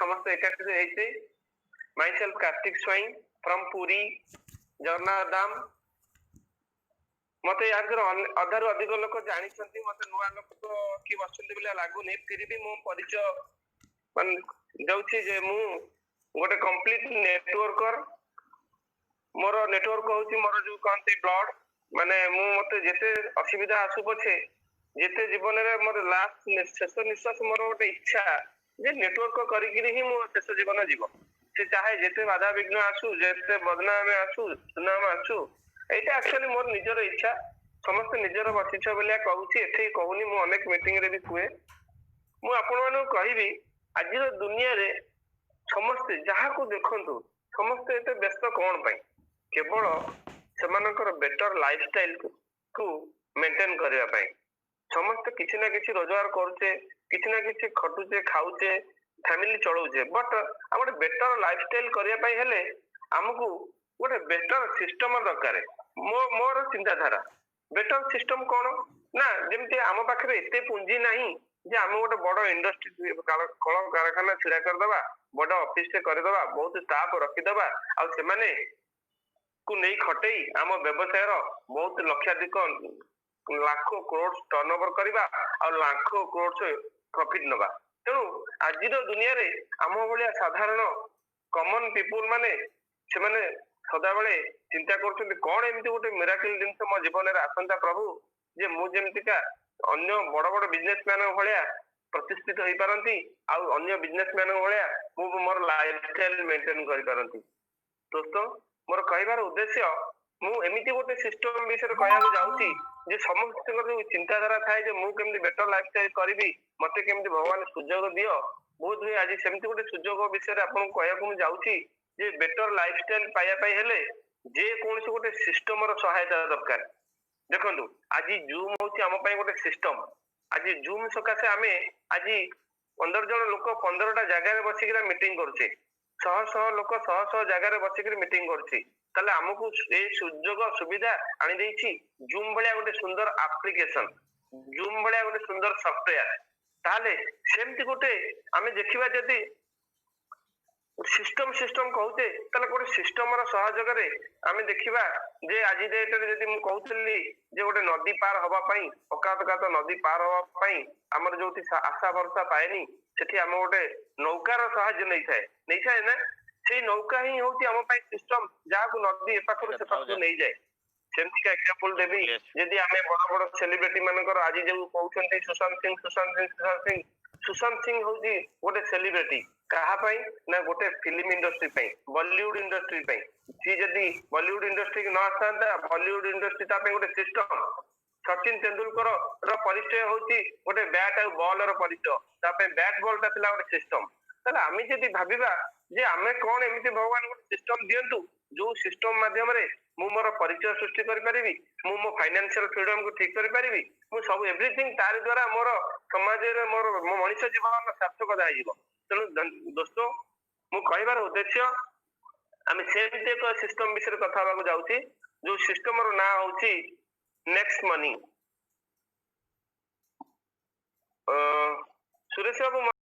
ସମସ୍ତେ ଏକାଠି ହେଇଛେ। Myself Kartik Swain from Puri Jagannath Dham. ମତେ ୟା ଭିତରେ ଅଧାରୁ ଅଧିକ ଲୋକ ଜାଣିଛନ୍ତି, ମତେ ନୂଆ ଲୋକ କିଏ ବସିଛନ୍ତି ବୋଲି ଲାଗୁନି। ଫିର ବି ମୁଁ ପରିଚୟ ମାନେ ଦଉଛି ଯେ ମୁଁ ଗୋଟେ କମ୍ପ୍ଲିଟ ନେଟୱାର୍କର। ମୋର ନେଟୱାର୍କ ହଉଛି ମୋର ଯୋଉ କହନ୍ତି ବ୍ଲଡ। ମାନେ ମୁଁ ମତେ ଯେତେ ଅସୁବିଧା ଆସୁ ପଛେ, ଯେତେ ଜୀବନରେ ମୋର ଲାଷ୍ଟ ଶେଷ ନିଶ୍ୱାସ, ମୋର ଗୋଟେ ଇଚ୍ଛା ଯେ ନେଟୱାର୍କ କରିକିରି ହିଁ ମୋ ଶେଷ ଜୀବନ ଯିବ। ସେ ଚାହେ ଯେତେ ବାଧାବିଘ୍ନ ଆସୁ, ଯେତେ ବଦନାମ ଆସୁ, ସୁନାମ ଆସୁ, ଏଇଟା ଆକ୍ଚୁଆଲି ମୋର ନିଜର ଇଚ୍ଛା। ସମସ୍ତେ ନିଜର ବସିଛ ବୋଲିଆ କହୁଛି, ଏଠି କହୁନି, ମୁଁ ଅନେକ ମିଟିଂରେ ବି କୁହେ। ମୁଁ ଆପଣମାନଙ୍କୁ କହିବି, ଆଜିର ଦୁନିଆରେ ସମସ୍ତେ ଯାହାକୁ ଦେଖନ୍ତୁ, ସମସ୍ତେ ଏତେ ବ୍ୟସ୍ତ କଣ ପାଇଁ? କେବଳ ସେମାନଙ୍କର ବେଟର ଲାଇଫଷ୍ଟାଇଲ କୁ ମେଣ୍ଟେନ କରିବା ପାଇଁ। ସମସ୍ତେ କିଛି ନା କିଛି ରୋଜଗାର କରୁଛେ, କିଛି ନା କିଛି ଖଟୁଛେ, ଖାଉଛେ, ଫ୍ୟାମିଲି ଚଳଉଛେ। ବଟ୍ ଆଉ ଗୋଟେ ବେଟର ଲାଇଫଷ୍ଟାଇଲ କରିବା ପାଇଁ ହେଲେ ଆମକୁ ଗୋଟେ ବେଟର ସିଷ୍ଟମ ଦରକାର। ମୋର ଚିନ୍ତାଧାରା, ବେଟର ସିଷ୍ଟମ କଣ ନା, ଯେମିତି ଆମ ପାଖରେ ଏତେ ପୁଞ୍ଜି ନାହିଁ ଯେ ଆମେ ଗୋଟେ ବଡ ଇଣ୍ଡଷ୍ଟ୍ରି, କଳ କାରଖାନା ଛିଡା କରିଦବା, ବଡ ଅଫିସ ଟେ କରିଦବା, ବହୁତ ଷ୍ଟାଫ ରଖିଦବା ଆଉ ସେମାନେ କୁ ନେଇ ଖଟେଇ ଆମ ବ୍ୟବସାୟର ବହୁତ ଲକ୍ଷାଧିକ ଲାଖ କ୍ରୋଡ ଟର୍ନ ଓଭର କରିବା ଆଉ ଲାଖ କ୍ରୋଡ ପ୍ରଫିଟ ନବା। ତେଣୁ ଆଜିର ଦୁନିଆରେ ଆମ ଭଳିଆ ସାଧାରଣ କମନ ପିପୁଲ ମାନେ, ସେମାନେ ସଦାବେଳେ ଚିନ୍ତା କରୁଛନ୍ତି, କଣ ଏମିତି ଗୋଟେ ମିରାକିଲ ଜିନିଷ ମୋ ଜୀବନରେ ଆସନ୍ତା ପ୍ରଭୁ, ଯେ ମୁଁ ଯେମିତିକା ଅନ୍ୟ ବଡ ବଡ ବିଜନେସ ମ୍ୟାନଙ୍କ ଭଳିଆ ପ୍ରତିଷ୍ଠିତ ହେଇପାରନ୍ତି ଆଉ ଅନ୍ୟ ବିଜନେସ ମ୍ୟାନଙ୍କ ଭଳିଆ ମୁଁ ମୋର ଲାଇଫ ଷ୍ଟାଇଲ ମେଣ୍ଟେନ କରିପାରନ୍ତି। ଦୋସ୍ତ, ମୋର କହିବାର ଉଦ୍ଦେଶ୍ୟ, ମୁଁ ଏମିତି ଗୋଟେ ସିଷ୍ଟମ ବିଷୟରେ କହିବାକୁ ଯାଉଛି ଯେ ସମସ୍ତଙ୍କର ଯୋଉ ଚିନ୍ତାଧାରା ଥାଏ ଯେ ମୁଁ କେମିତି ବେଟର ଲାଇଫ ଷ୍ଟାଇଲ କରିବି, ମତେ କେମିତି ଭଗବାନ ସୁଯୋଗ ଦିଅ, ବୋଧ ହୁଏ ଆଜି ସେମିତି ଗୋଟେ ସୁଯୋଗ ବିଷୟରେ ଆପଣଙ୍କୁ କହିବାକୁ ମୁଁ ଯାଉଛି ଯେ ବେଟର ଲାଇଫ ଷ୍ଟାଇଲ ପାଇବା ପାଇଁ ହେଲେ ଯେ କୌଣସି ଗୋଟେ ସିଷ୍ଟମର ସହାୟତା ଦରକାର। ଦେଖନ୍ତୁ, ଆଜି ଜୁମ୍ ହଉଛି ଆମ ପାଇଁ ଗୋଟେ ସିଷ୍ଟମ। ଆଜି ଜୁମ୍ ସକାଶେ ଆମେ ଆଜି 15 ଜଣ ଲୋକ 15ଟା ଜାଗାରେ ବସିକିନା ମିଟିଂ କରୁଛେ। ଶହ ଶହ ଲୋକ ଶହ ଶହ ଜାଗାରେ ବସିକିରି ମିଟିଂ କରୁଛି। ତାହେଲେ ଆମକୁ ଏ ସୁଯୋଗ ସୁବିଧା ଆଣିଦେଇଛି ଜୁମ୍ ଭଳିଆ ଗୋଟେ ସୁନ୍ଦର ଆପ୍ଲିକେସନ, ଜୁମ୍ ଭଳିଆ ଗୋଟେ ସୁନ୍ଦର ସଫ୍ଟୱେୟାର। ତାହେଲେ ସେମିତି ଗୋଟେ ଆମେ ଦେଖିବା, ଯଦି ସିଷ୍ଟମ ସିଷ୍ଟମ କହୁଛେ, ତାହେଲେ ଗୋଟେ ସିଷ୍ଟମର ସହଯୋଗରେ ଆମେ ଦେଖିବା ଯେ ଆଜି ଡେଟରେ ଯଦି ମୁଁ କହୁଥିଲି ଯେ ଗୋଟେ ନଦୀ ପାର ହବା ପାଇଁ, ଅକାତ ନଦୀ ପାର ହବା ପାଇଁ ଆମର ଯୋଉଠି ଆଶା ଭରସା ପାଏନି, ସେଠି ଆମେ ଗୋଟେ ନୌକାର ସାହାଯ୍ୟ ନେଇଥାଏ ନା? ସେଇ ନୌକା ହିଁ ହଉଛି ଆମ ପାଇଁ ସିଷ୍ଟମ, ଯାହାକୁ ନଦୀ ଏପାଖରୁ ସେ ପାଖକୁ ନେଇଯାଏ। ସେମିତିକା ଏକ୍ସାମ୍ପଲ ଦେବି, ଯଦି ଆମେ ବଡ ବଡ ସେଲିବ୍ରିଟି ମାନଙ୍କର ଆଜି ଯୋଉ କହୁଛନ୍ତି ସୁଶାନ୍ତ ସିଂ, ସୁଶାନ୍ତ ସିଂ, ସୁଶାନ୍ତ ସିଂ, ସୁଶାନ୍ତ ସିଂ ହଉଛି ଗୋଟେ ସେଲିବ୍ରିଟି। କାହା ପାଇଁ ନା ଗୋଟେ ଫିଲ୍ମ ଇଣ୍ଡଷ୍ଟ୍ରି ପାଇଁ, ବଲିଉଡ ଇଣ୍ଡଷ୍ଟ୍ରି ପାଇଁ। ସିଏ ଯଦି ବଲିଉଡ ଇଣ୍ଡଷ୍ଟ୍ରି ନ ଆସିଥାନ୍ତା, ବଲିଉଡ ଇଣ୍ଡଷ୍ଟ୍ରି ତା ପାଇଁ ଗୋଟେ ସିଷ୍ଟମ। ସଚିନ ତେନ୍ଦୁଲକର ର ପରିଚୟ ହଉଛି ଗୋଟେ ବ୍ୟାଟ ଆଉ ବଲ ର ପରିଚୟ। ତା ପାଇଁ ବ୍ୟାଟ ବଲ ଟା ଥିଲା ଗୋଟେ ସିଷ୍ଟମ। ତାହେଲେ ଆମେ ଯଦି ଭାବିବା ଯେ ଆମେ କଣ ଏମିତି ଭଗବାନ ଗୋଟେ ସିଷ୍ଟମ ଦିଅନ୍ତୁ, ଯୋଉ ସିଷ୍ଟମ ମାଧ୍ୟମରେ ମୁଁ ମୋର ପରିଚୟ ସୃଷ୍ଟି କରିପାରିବି, ମୁଁ ମୋ ଫାଇନାନ୍ସିଆଲ ଫ୍ରିଡମକୁ ଠିକ କରିପାରିବି, ମୁଁ ସବୁ ଏଭ୍ରିଥିଙ୍ଗ ତାରି ଦ୍ଵାରା ମୋର ସମାଜରେ ମୋର ମୋ ମଣିଷ ଜୀବନ ସାର୍ଥକତା ହେଇଯିବ। ତେଣୁ ଦୋସ୍ତ, ମୁଁ କହିବାର ଉଦ୍ଦେଶ୍ୟ, ଆମେ ସେମିତି ଏକ ସିଷ୍ଟମ ବିଷୟରେ କଥା ହେବାକୁ ଯାଉଛି, ଯୋଉ ସିଷ୍ଟମର ନାଁ ହଉଛି ନେକ୍ସଟ ମନି। ସୁରେଶ ବାବୁ।